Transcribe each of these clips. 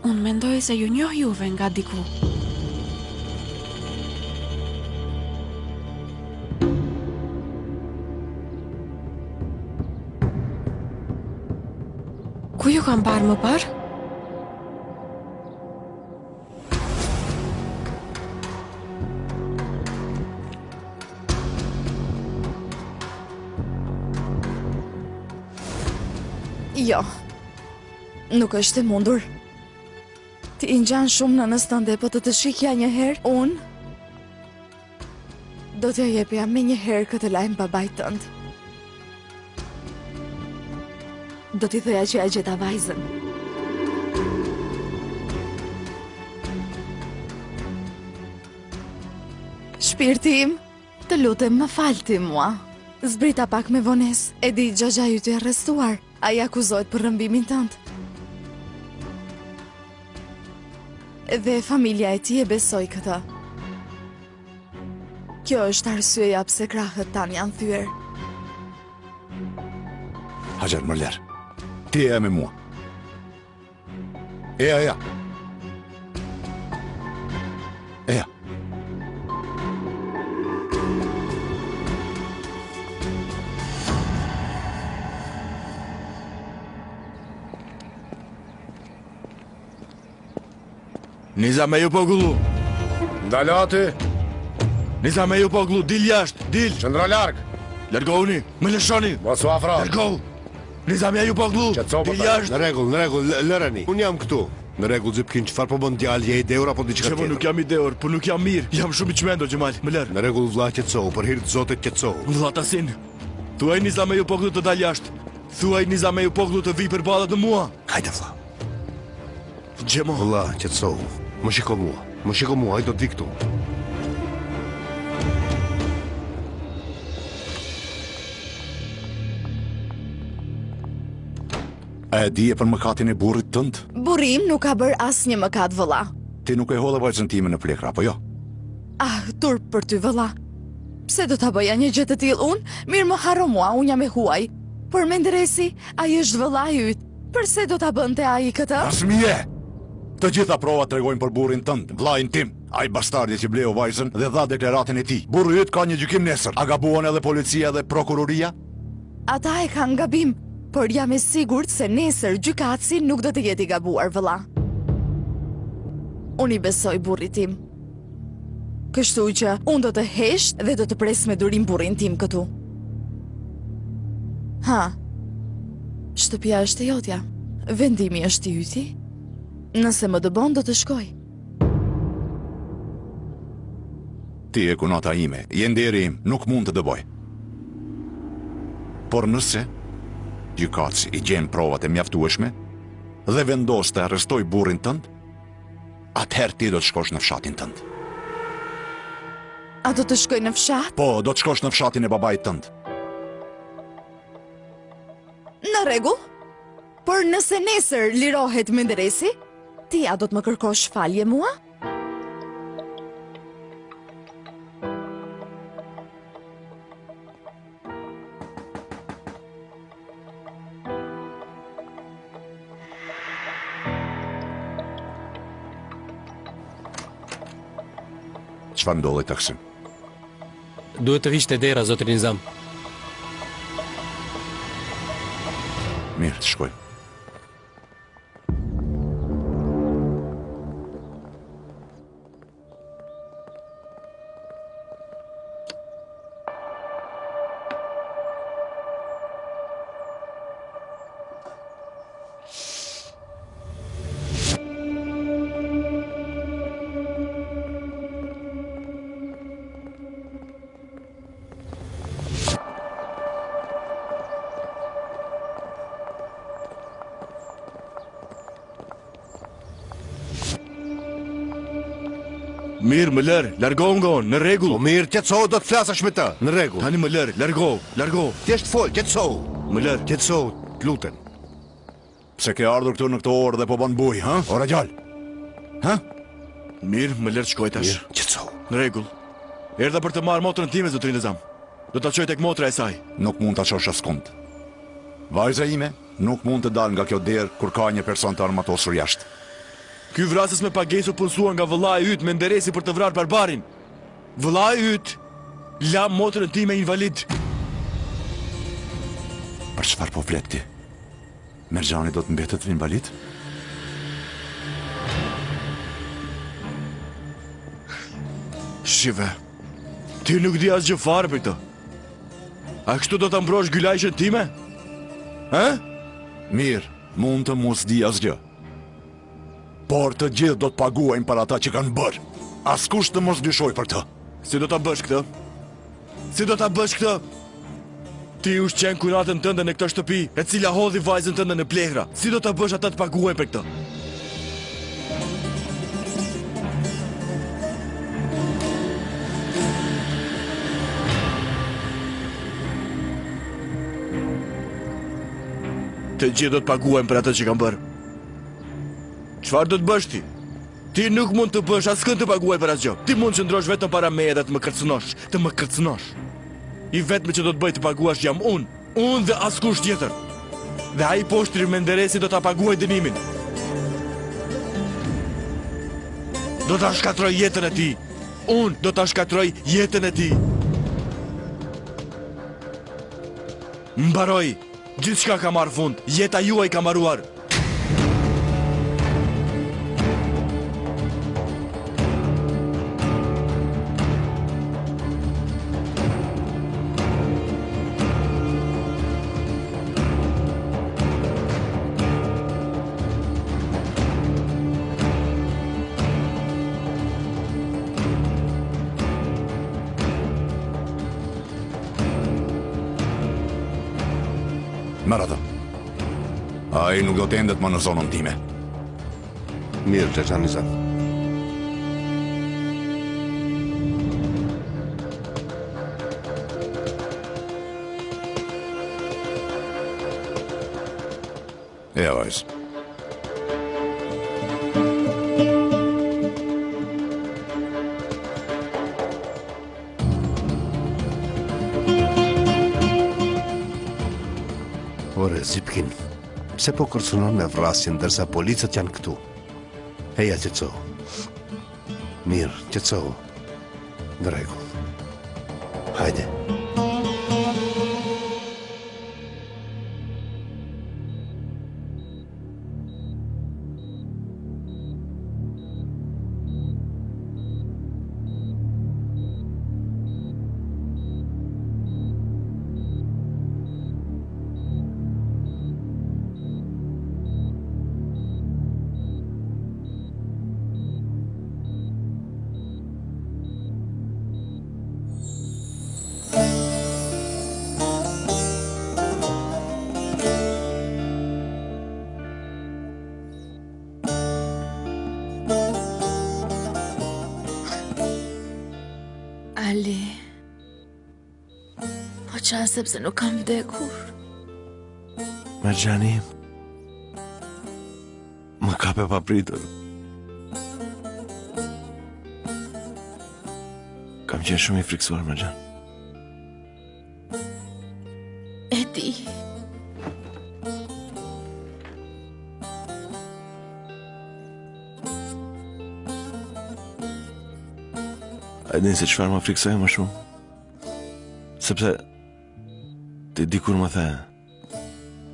Unë mendoj se ju njoh juve nga diku. Ku ju kam parë më parë? Jo. Nuk është e mundur. Ti i ngjan shumë nënës tënde, po të të shihja një herë, unë do t'ia jepja menjëherë këtë lajm babait tënd. Do t'i thoja që ia gjeta vajzën. Shpirti im, të lutem më fal ti mua. Zbrita pak me vonesë, e di xhaxhai yt i arrestuar. Ai akuzohet për rrëmbimin tënd. Dhe familja e tij e besoi këtë. Kjo është arsyeja pse krahët tanë janë thyer. Haxher, më lër. Ti eja me mua. Eja, eja. Eja. Nizam Ejupoglu. Ndalo aty. Nizam Ejupoglu, dil jashtë, dil. Qëndro larg. Largohuni, më lëshoni. Mos u afro. Largohu. Nizam Ejupoglu, dil jashtë. Në rregull, në rregull, lëreni. Unë jam këtu. Në rregull, Zipkin, çfarë po bën djalë, je i dehur apo diçka tjetër? nuk jam i dehur, po nuk jam mirë. Jam shumë i çmendur, Xhemal, më lër. Në rregull, vlla, qetësohu, për hir të Zotit qetësohu. Vlla Tasin. Thuaj Nizam Ejupoglu të dalë jashtë. Thuaj Nizam Ejupoglu të vijë përballë me mua. Hajde vlla. Xhemo. Vëlla, qetësohu. Më shiko mua. Më shiko mua, ai do të vijë këtu. A e dije për mëkatin e burrit tënd? Burri im nuk ka bërë asnjë mëkat, vëlla. Ti nuk e hodhe vajzën time në plehra, apo jo? Ah, turp për ty, vëlla. Pse do ta bëja një gjë të tillë unë? Mirë më harro mua, unë jam e huaj. Por Menderesi, ai është vëllai yt. Përse do ta bënte ai këtë? Nazmije! Të gjitha provat tregojnë për burrin tënd, vëllain tim, ai bastardi që bleu vajzën dhe dha deklaratën e tij. Burri yt ka një gjykim nesër. A gabuan edhe policia dhe prokuroria? Ata e kanë gabim, por jam e sigurt se nesër gjykatësi nuk do të jetë i gabuar, vëlla. Unë i besoj burrit tim. Kështu që unë do të hesht dhe do të pres me durim burrin tim këtu. Ha. Shtëpia është e jotja. Vendimi është i yti. Nëse më dëbon do të shkoj. Ti je kunata ime, je nderi im, nuk mund të dëboj. Por nëse gjykatësi i gjen provat e mjaftueshme dhe vendos të arrestojë burrin tënd, Atëherë ti do të shkosh në fshatin tënd. A do të shkoj në fshat? Po, do të shkosh në fshatin e babait tënd. Në rregull. Por nëse nesër lirohet Menderesi, ti a do të më kërkosh falje mua? Çfarë ndodhi Taksim? Duhet të vish te dera, zotëri Nizam. Mirë, të shkojmë. Mirë, më lër, largohu nga unë, në rregull. Po mirë, qetësohu, do të flasësh me të, në rregull. Tani më lër, largohu, largohu. Thjesht fol, qetësohu. Më lër. Qetësohu, të lutem. Pse ke ardhur këtu në këtë orë dhe po bën bujë, ha? Ore djalë. Ha? Mirë, më lër të shkoj tash. Mirë, qetësohu. Në rregull. Erdha për të marrë motrën time, zotëri Nizam. Do ta çoj tek motra e saj. Nuk mund ta çosh askund. Vajza ime nuk mund të dalë nga kjo derë kur ka një person të armatosur jashtë. Ky vrasës me pagesë u punësua nga vëllai yt Menderesi për të vrarë barbarin. Vëllai yt la motrën time invalid. Për çfarë po flet ti? Merxhani do të mbetet invalid? Shive, ti nuk di asgjë fare për këtë. A kështu do ta mbrosh Gylajshën time? Ë? Mirë, mund të mos di asgjë. Por të gjithë do të paguajnë për ata që kanë bërë. Askush të mos dyshojë për këtë. Si do ta bësh këtë? Si do ta bësh këtë? Ti ushqen kunatën tënde në këtë shtëpi, e cila hodhi vajzën tënde në plehra. Si do ta bësh ata të paguajnë për këtë? Të gjithë do të paguajnë për atë që kanë bërë. Çfarë do të bësh ti? Ti nuk mund të bësh askënd të paguajë për asgjë. Ti mund të qëndrosh vetëm para meje dhe të më kërcënosh, të më kërcënosh. I vetmi që do të bëj të paguash jam unë, unë dhe askush tjetër. Dhe ai i poshtri Menderesi do ta paguajë dënimin. Do ta shkatërroj jetën e tij. Unë do ta shkatërroj jetën e tij. Mbaroi. Gjithçka ka marrë fund. Jeta juaj ka mbaruar. Merr atë. Ai nuk do të endet më në zonën time. Mirë, xhaxha Nizam. E, vajzë. Ore, Zipkin, pse po kërcënon me vrasje ndërsa policët janë këtu? Eja, qetësohu. Mirë, qetësohu. Në rregull. Hajde. Ali Po qan sepse nuk kam vdekur Merxhani Më kape papritur. Kam qenë shumë i frikësuar, Merxhan. E di. A e din se çfarë më frikësoi më shumë? Sepse ti dikur më the,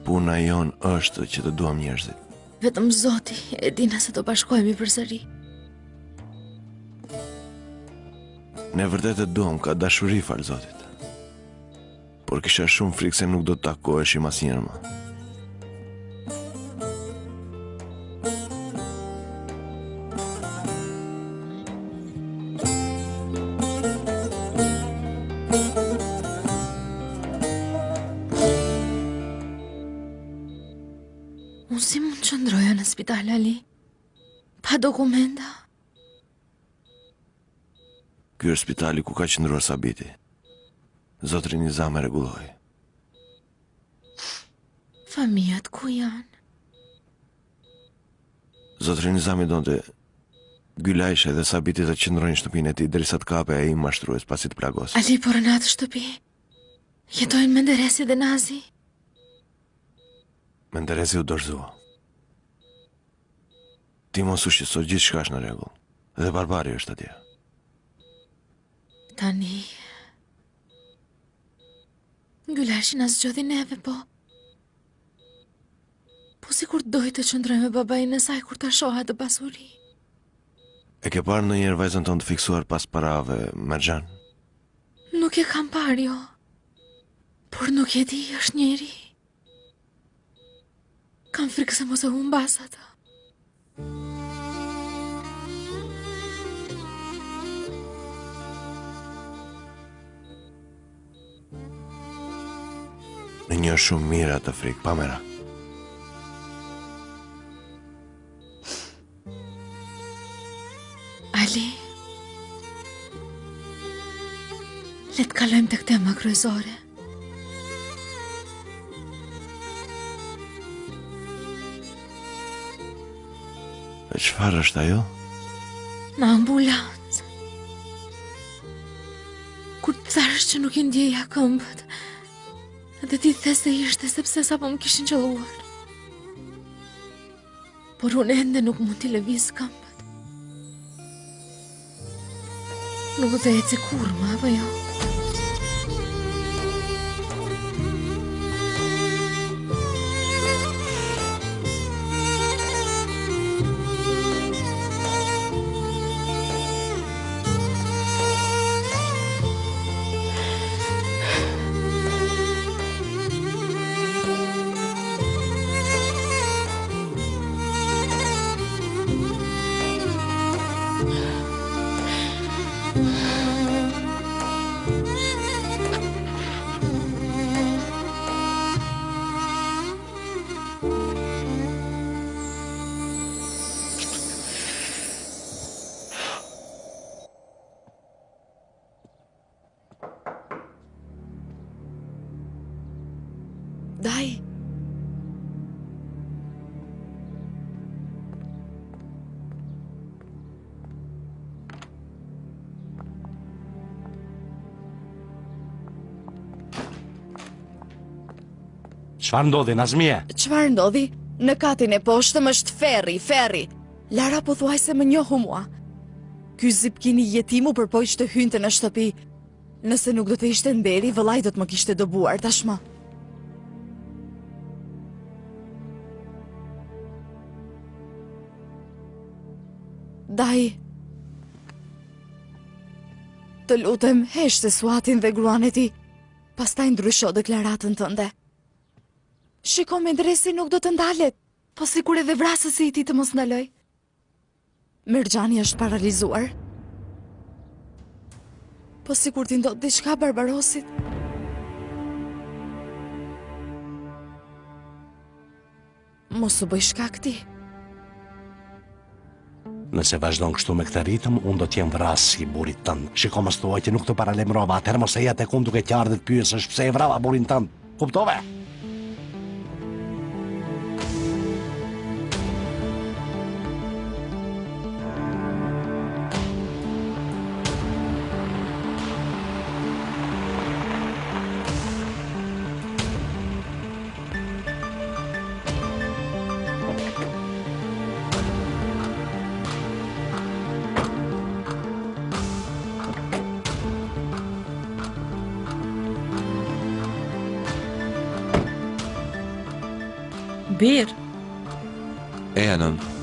Puna jonë është që të duam njerëzit. Vetëm Zoti e di nëse do bashkohemi përsëri. Ne vërtet e duam, ka dashuri falë Zotit. Por kisha shumë frikë se nuk do të takoheshim asnjëherë më. Unë si mund të qëndroja në spital, Ali? Pa dokumenta? Ky është spitali ku ka qëndruar Sabiti. Zotri Nizam e rregulloi. Fëmijët ku janë? Zotri Nizami donte Gylajshe dhe Sabiti të qëndrojnë në shtëpinë e tij derisa të kapej ai mashtrues pasi të plagosej. Ali, por në atë shtëpi jetojnë Menderesi dhe Nazi. Menderesi u dorëzua. Ti mos u shqetëso, gjithçka është në rregull. Dhe Barbari është atje. Tani... Gylashi na zgjodhi neve, po... Po sikur të dojë të qëndrojë me babain e saj kur ta shohë atë pasuri. E ke parë ndonjëherë vajzën tonë të fiksuar pas parave, Merxhan? Nuk e kam parë, jo. Por nuk e di, është njeri. Kam frikë se mos e humbas atë. E njoh shumë mirë atë frikë, pa merak. Ali, le të kalojmë tek tema kryesore. E çfarë është ajo? Në ambulancë. Kur të thashë që nuk i ndjeja këmbët, dhe ti the se ishte sepse sapo më kishin qëlluar. Por unë ende nuk mund t'i lëviz këmbët. Nuk do të eci kurrë më, apo jo? Dajë. Çfarë ndodhi, Nazmije? Çfarë ndodhi? Në katin e poshtëm është ferri, ferri. Lara pothuajse më njohu mua. Ky zipkini jetim u përpoq të hynte në shtëpi. Nëse nuk do të ishte nderi, vëllai do të më kishte dëbuar tashmë. Dajë. Të lutem, heshte Suatin dhe gruan e tij. Pastaj ndrysho deklaratën tënde. Shiko, Mendresi nuk do të ndalet. Po sikur edhe vrasësi i tij të mos ndalojë. Merxhani është paralizuar. Po sikur t'i ndodhë diçka Barbarosit. Mos u bëj shkak ti. Nëse vazhdon kështu me këtë ritëm, unë do të jem vrasësi i burrit tënd. Shiko mos thuaj që nuk të paralajmërova, atëherë mos eja tek unë duke qarë dhe të pyesësh pse e vrava burrin tënd. Kuptove? Bir. Eja nënë.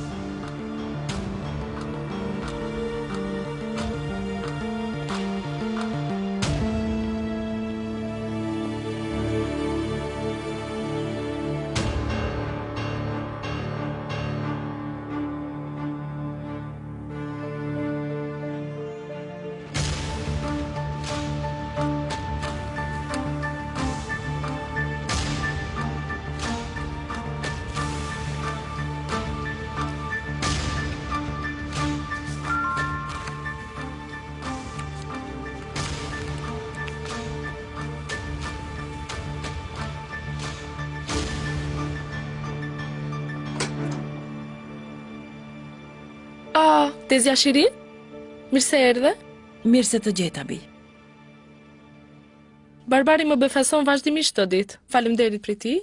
Ah, tezja Shirin? Mirë se erdhe? Mirë se të gjeta, bijë. Barbari më befason vazhdimisht këto ditë. Faleminderit prej tij.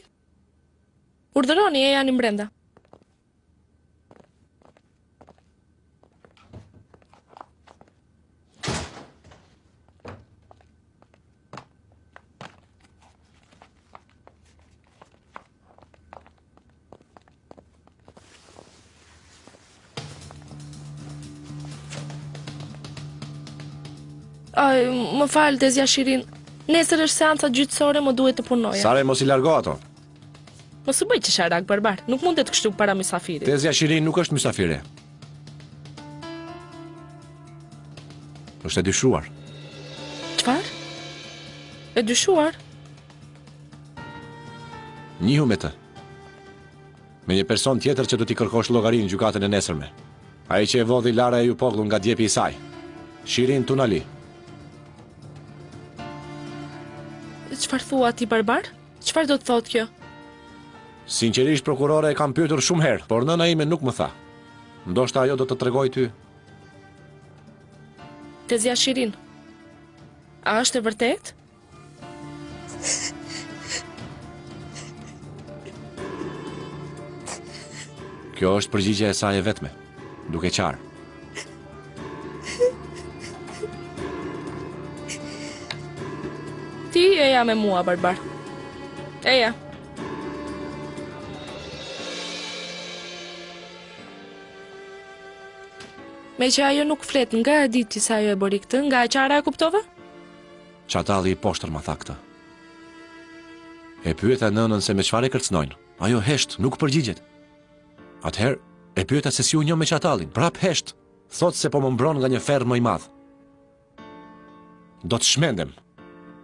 Urdhëroni, ejani mbrenda. Aj, më fal, tezja Shirin. Nesër është seanca gjyqësore, më duhet të punoja. Sare, mos i largo ato. Mos u bëj qesharak, barbar. Nuk mundet kështu para mysafirit. Tezja Shirin nuk është mysafire. Është e dyshuar. Çfarë? E dyshuar? Njihu me të. Me një person tjetër që do t'i kërkosh llogari në gjykatën e nesërme. Ai që e vodhi Lara Ejupogllu nga djepi i saj. Shirin Tunali. Çfarë thua ti barbar? Çfarë do të thotë kjo? Sinqerisht prokurore e kam pyetur shumë herë, por nëna ime nuk më tha. Ndoshta ajo do të tregojë ty. Tezja Shirin. A është e vërtetë? Kjo është përgjigja e saj e vetme, duke qarë. Ti eja me mua, barbar. Eja. Meqë ajo nuk flet, nga e di ti se ajo e bëri këtë, nga e qara e kuptove? Çatalli i poshtër ma tha këtë. E pyeta nënën se me çfarë e kërcënojnë. Ajo hesht, nuk përgjigjet. Atëherë, e pyeta se si u njoh me Çatallin. Prap hesht. Thotë se po më mbron nga një ferr më i madh. Do të çmendem.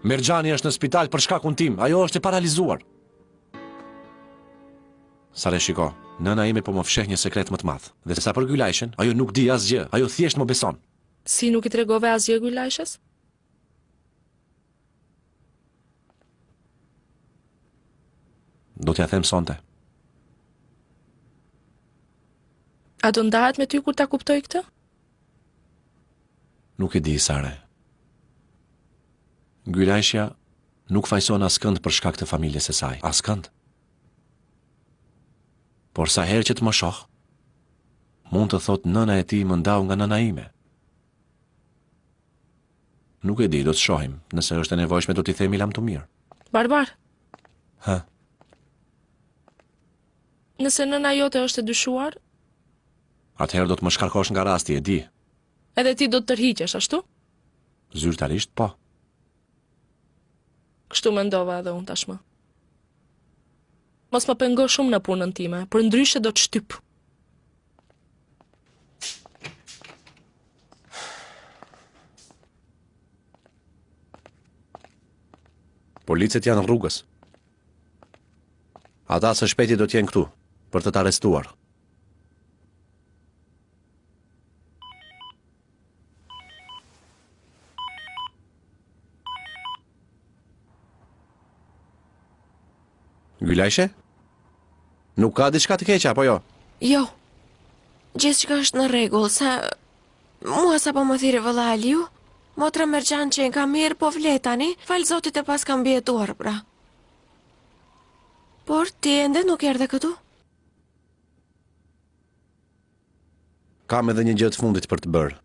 Merxhani është në spital për shkakun tim. Ajo është e paralizuar. Sare shiko, nëna ime po më fsheh një sekret më të madh. Dhe sa për Gylajshen, ajo nuk di asgjë, ajo thjesht më beson. Si nuk i tregove asgjë Gylajshes? Do t'ia them sonte. A do ndahet me ty kur ta kuptojë këtë? Nuk e di, Sare. Gylajshja nuk fajëson askënd për shkak të familjes së saj. Askënd. Por sa herë që të më shohë, mund të thotë nëna e tij më ndau nga nëna ime. Nuk e di, do të shohim. Nëse është e nevojshme do t'i themi lamtumirë. Barbar. Hë. Nëse nëna jote është e dyshuar, atëherë do të më shkarkosh nga rasti, e di. Edhe ti do të tërhiqesh, ashtu? Zyrtarisht po. Kështu mendova edhe unë tashmë. Mos më pengo shumë në punën time, përndryshe do të shtyp. Policët janë rrugës. Ata së shpejti do të jenë këtu për të të arrestuar. Gylajshe? Nuk ka diçka të keqe, apo jo? Jo. Gjithçka është në rregull, sa mua sapo më thirri vëlla Aliu, motra Merxhan qenka mirë, po fle tani, falë Zotit e paska mbijetuar pra. Por ti ende nuk erdhe këtu? Kam edhe një gjë të fundit për të bërë.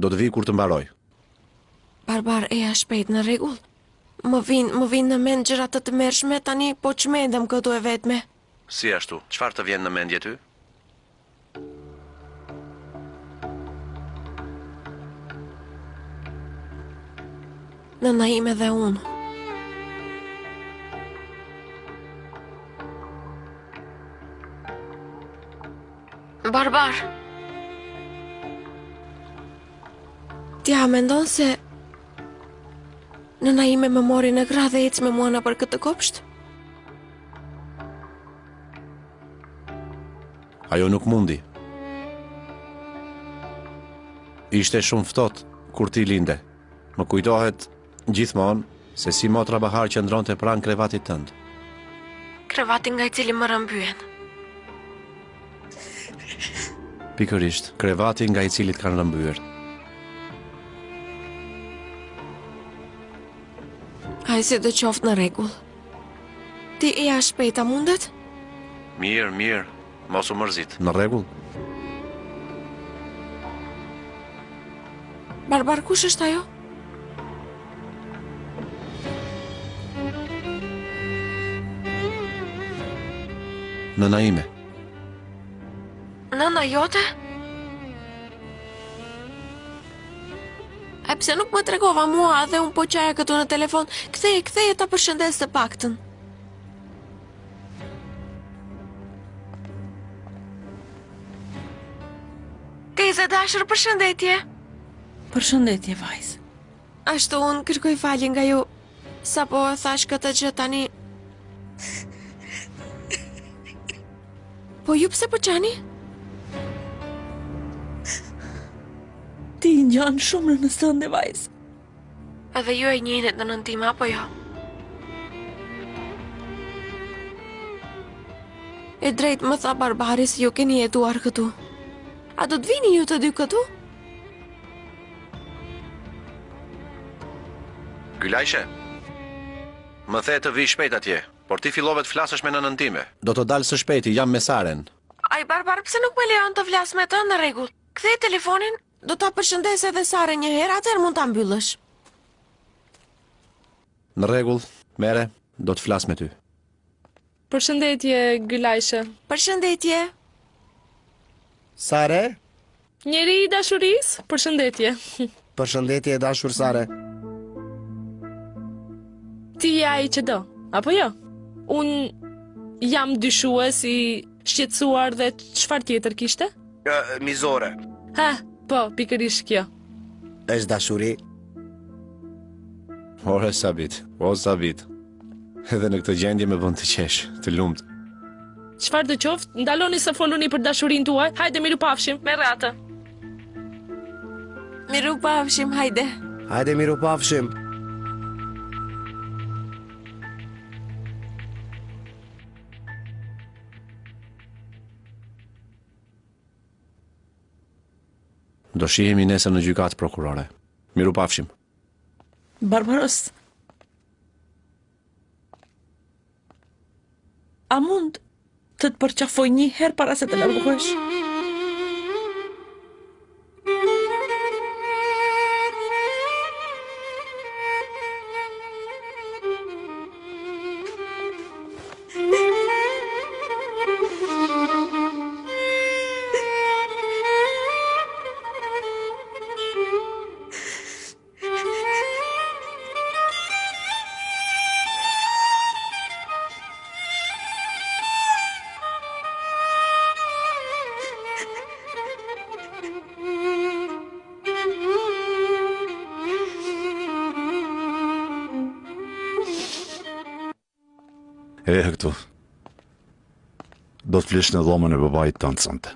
Do të vij kur të mbaroj. Barbar, eja shpejt në rregull. Më vijnë, më vijnë në mend gjëra të tmerrshme, tani po çmendem këtu e vetme. Si ashtu? Çfarë të vjen në mendje ty? Nëna ime dhe unë. Barbar. Ti a mendon se nëna ime më mori në krah dhe eci me mua nëpër këtë kopsht? Ajo nuk mundi. Ishte shumë ftohtë kur ti linde. Më kujtohet gjithmonë se si motra Bahar qëndronte pranë krevatit tënd. Krevati nga i cili më rrëmbyen. Pikërisht, krevati nga i cili të kanë rrëmbyer. Ai sidoqoftë në rregull. Ti eja shpejt, a mundet? Mirë, mirë, mos u mërzit. Në rregull. Barbar, kush është ajo? Nëna ime. Nëna jote? E pse nuk më tregove mua dhe unë po qaja këtu në telefon? Ktheje, ktheje ta përshëndes të paktën. Teze e dashur, përshëndetje. Përshëndetje, vajzë. Ashtu unë kërkoj falje nga ju. Sapo e thashë këtë gjë tani. Po ju pse po qani? Ti i ngjan shumë nënës tënde, vajzë. Edhe ju e njihni nënën time, apo jo? E drejtë më tha Barbari se ju keni jetuar këtu. A do të vini ju të dy këtu? Gylajshe, më the të vij shpejt atje, por ti fillove të flasësh me nënën time. Do të dal së shpejti, jam me Saren. Ai Barbar, pse nuk më lejon të flas me të në rregull? Kthej telefonin, do ta përshëndes edhe Saren një herë, atëherë mund ta mbyllësh. Në rregull, merre, do të flas me ty. Përshëndetje, Gylajshe. Përshëndetje. Sare? Njeri i dashurisë, përshëndetje. Përshëndetje e dashur Sare. Ti je ai që do, apo jo? Unë jam dyshues i shqetësuar dhe çfarë tjetër kishte? Mizore. Ha, po, pikërisht kjo. Është dashuri. Ore Sabit, o Sabit. Edhe në këtë gjendje më bën të qesh, të lumtë. Çfarëdo qoftë, ndaloni së foluni për dashurinë tuaj. Hajde mirupafshim, merre atë. Mirupafshim, hajde. Hajde mirupafshim. Do shihemi nesër në gjykatë prokurore. Mirupafshim. Barbaros. A mund të të përqafoj një herë para se të largohesh? Eja këtu. Do të flesh në dhomën e babait tënd sonte.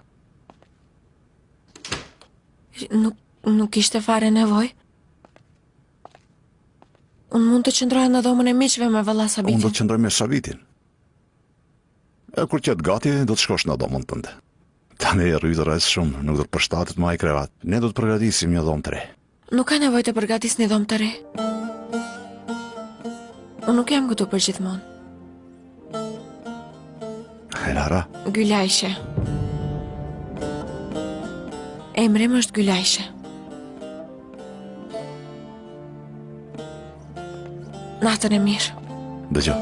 Nuk, nuk ishte fare nevojë. Unë mund të qëndroja në dhomën e miqve me vëlla Sabitin. Unë do të qëndroj me Sabitin. E kur të jetë gati, do të shkosh në dhomën tënde. Tani e rritur aq shumë, nuk do të përshtatet më ai krevat. Ne do të përgatisim një dhomë të re. Nuk ka nevojë të përgatisni dhomë të re. Unë nuk jam këtu për gjithmonë. Lara. Gylajshe. Emri im është Gylajshe. Natën e mirë. Dëgjo.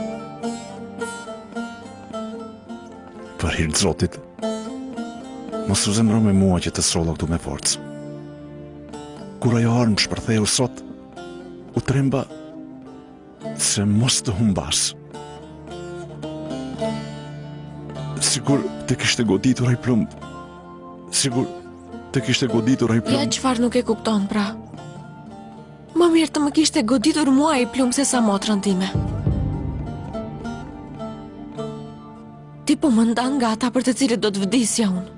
Për hir të Zotit. Mos u zemëro me mua që të solla këtu me forcë. Kur ajo armë shpërtheu sot, u tremba se mos të humbas. Sikur të kishte goditur ai plumb. Sikur të kishte goditur ai plumb. Ja çfarë nuk e kupton pra. Më mirë të më kishte goditur mua ai plumb sesa motrën time. Ti po më ndan nga ata për të cilët do të vdisja unë.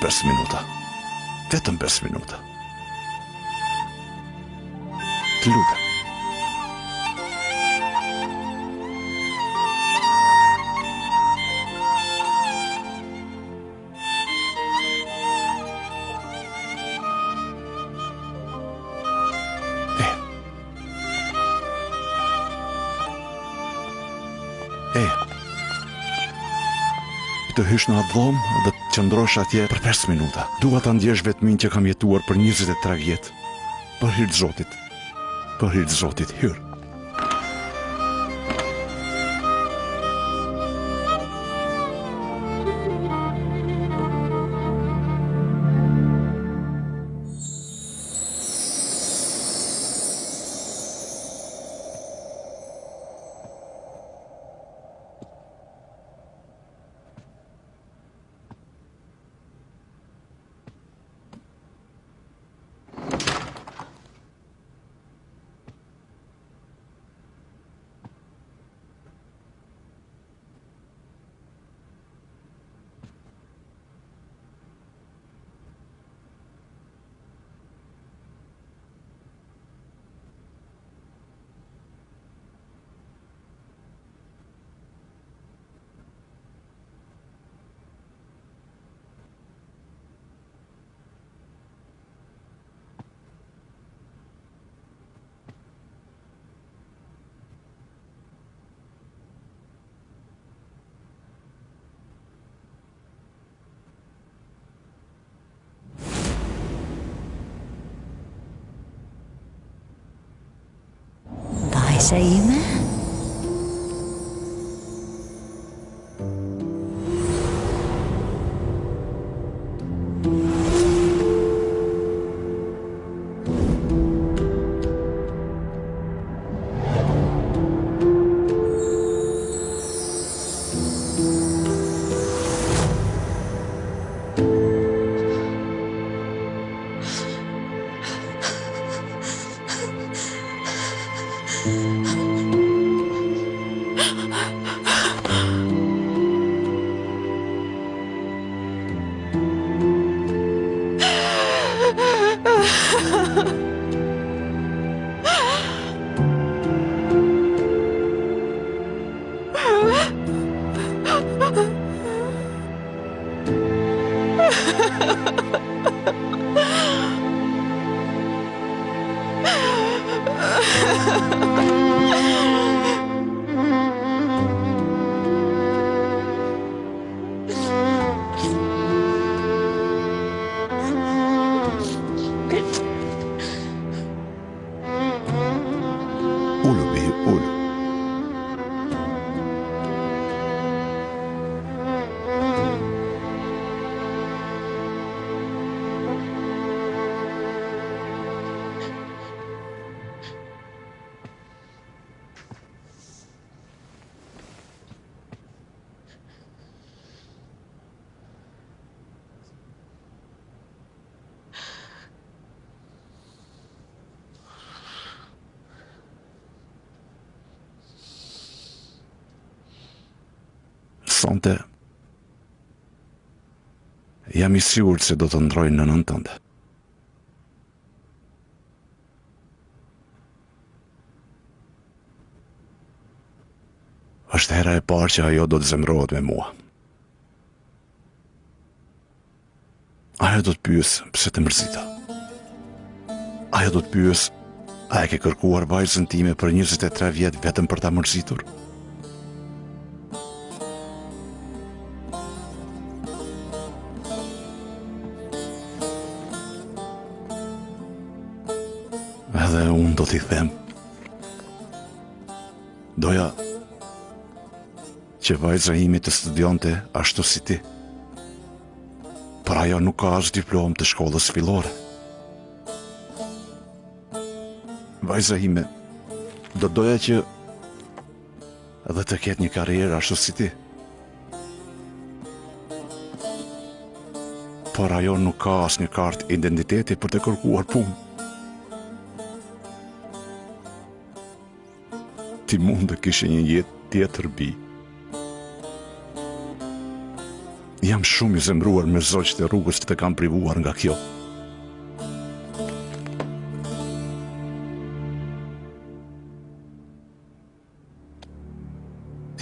5 minuta. Vetëm 5 minuta. Të lutem. E, të hysh në atë dhomë dhe të qëndrosh atje për 5 minuta. Dua ta ndjesh vetminë që kam jetuar për 23 vjet. Për hir të Zotit. Për hir të Zotit, hyr. Vajza ime? Ulu, bijë, ulu. Sonte jam i sigurt se do të ëndërroj nënën tënde. Është hera e parë që ajo do të zemërohet me mua. Ajo do të pyesë pse të mërzita. Ajo do të pyesë a e ke kërkuar vajzën time për 23 vjet vetëm për ta mërzitur? Edhe unë do t'i them Doja që vajza ime të studionte ashtu si ti. Por ajo nuk ka as diplomë të shkollës fillore. Vajza ime do doja që edhe të ketë një karrierë ashtu si ti. Por ajo nuk ka asnjë kartë identiteti për të kërkuar punë. Ti mund të kishe një jetë tjetër bijë. Jam shumë i zemëruar me zogjtë e rrugës që të kanë privuar nga kjo.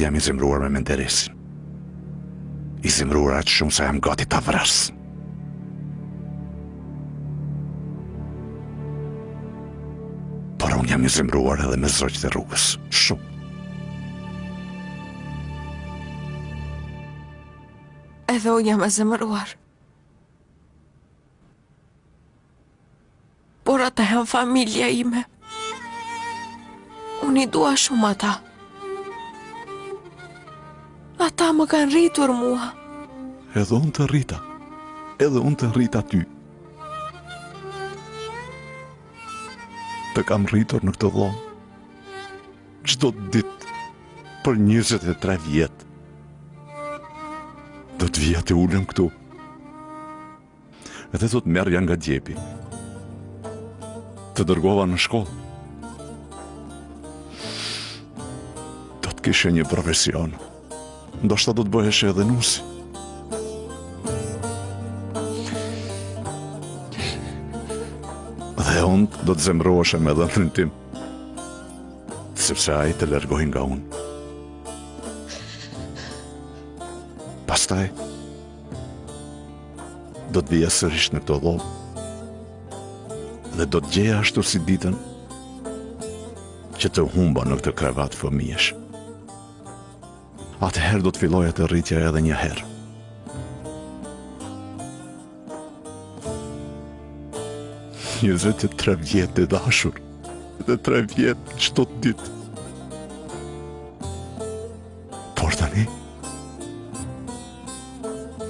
Jam i zemëruar me Menderesin. I zemëruar aq shumë sa jam gati ta vras. Por unë jam i zemëruar edhe me zogjtë e rrugës. Shumë. Edhe unë jam e zemëruar. Por ata janë familja ime. Unë i dua shumë ata. Ata më kanë rritur mua. Edhe unë të rrita. Edhe unë të rrita ty. Të kam rritur në këtë dhomë. Çdo ditë për 23 vjet. Do të vija të ulem këtu. Dhe do të merrja nga djepi. Të dërgova në shkollë. Do të kishe një profesion. Ndoshta do të bëheshe edhe nuse. Dhe unë do të zemërohesha me dhëndrin tim. Sepse ai të largoi nga unë. Pastaj, do të vija sërish në këtë dhomë dhe do të gjeja ashtu si ditën që të humba në këtë krevat fëmijësh. Atëherë do të filloja të rritja edhe një herë. 23 vjet e dashur dhe 3 vjet çdo ditë. Por tani,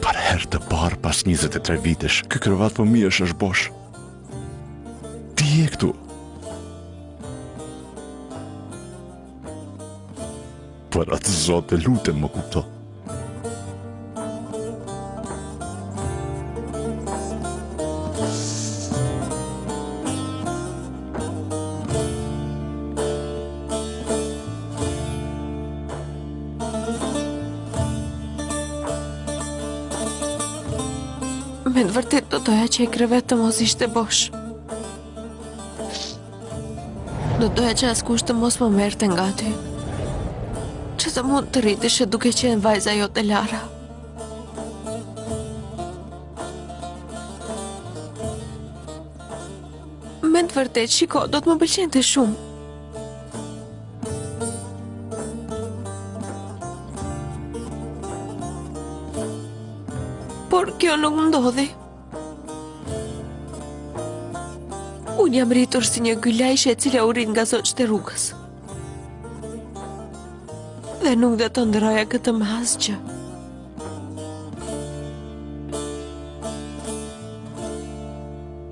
për herë të parë pas 23 vitesh, ky krevat fëmijësh është bosh. Ti je këtu. Për atë zot të lutem më kupto. Me të vërtetë do doja që ai krevat të mos ishte bosh. Do doja që askush të mos më merrte nga aty. Që të mund të rriteshe duke qenë vajza jote Lara. Me të vërtetë, shiko, do të më pëlqente shumë. Por kjo nuk ndodhi. Unë jam rritur si një gylajshe e cila u rrit nga zogjtë e rrugës. Dhe nuk do ta ndërroja këtë me asgjë.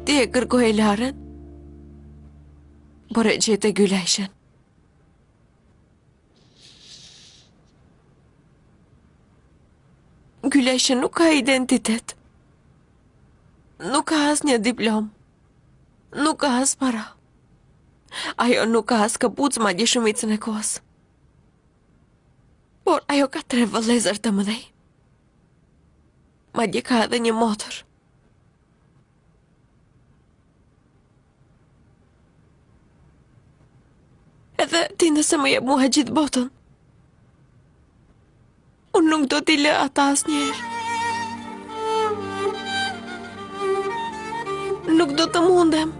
Ti e kërkoje Larën, por e gjete gylajshen. Gylajshe nuk ka identitet. Nuk ka asnjë diplomë. Nuk ka as para. Ajo nuk ka as këpucë madje shumicën e kohës. Por ajo ka tre vëllezër të mëdhenj. Madje ka edhe një motër. Edhe ti nëse më jep mua gjithë botën. Unë nuk do t'i lë ata asnjëherë. Nuk do të mundem.